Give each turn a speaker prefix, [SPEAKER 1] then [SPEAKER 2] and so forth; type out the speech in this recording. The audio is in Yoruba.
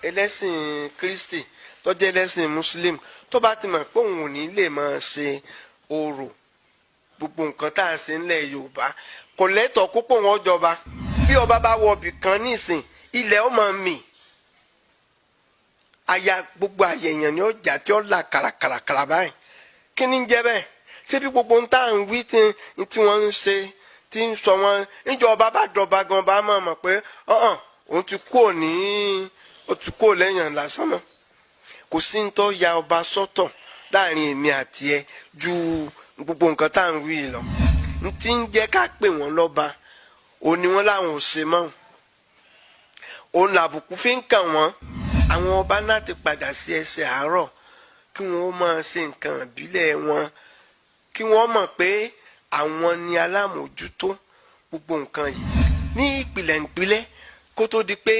[SPEAKER 1] ẹlẹ́sìn Kristi, tó jẹ́ ẹlẹ́sìn Muslim, tó bá ti mọ̀ pé òun ò ní lè máa ṣe orò, gbogbo nǹkan tá a ṣe ńlẹ̀ Yorùbá, kò lẹ́tọ̀ọ́ kó pò wọ́n jọba. Bí ọba bá wọ ibì kan nísìn, ilẹ̀ ó máa mì, aya gbogbo àyẹ̀yàn ni ó jà tí ó là kàràkàràkàrà báyìí. Kí ni ń jẹ́ bẹ́ẹ̀? Ṣé bí gbogbo ń tá à ń wí tí wọ́n ń ṣe tí ń sọ wọn níjọ ọba bá dọba gan, bá mọ̀ mọ̀ pé ọ̀hàn òun ti kú òní, ó ti kú lẹ́yìn lásán mọ́. Kò sí ń tọ́ ya ọba sọ́tọ̀ láàrin èmi àti ẹ ju gbogbo nǹkan tá à ń wí lọ. N ti ń jẹ́ ká pè wọ́n lọ́ba òní, wọn láwọn ò ṣe mọ́, òun làbùkù fi ń kàn wọ́n. Àwọn ọba náà ti padà sí ẹsẹ̀ àárọ̀, kí wọ́n máa ṣe nǹkan ìbílẹ̀ wọn, kí wọ́n mọ̀ pé àwọn ni alámòójútó gbogbo nǹkan yìí ní ìpìlẹ̀ ìpìlẹ̀ kó tó di pé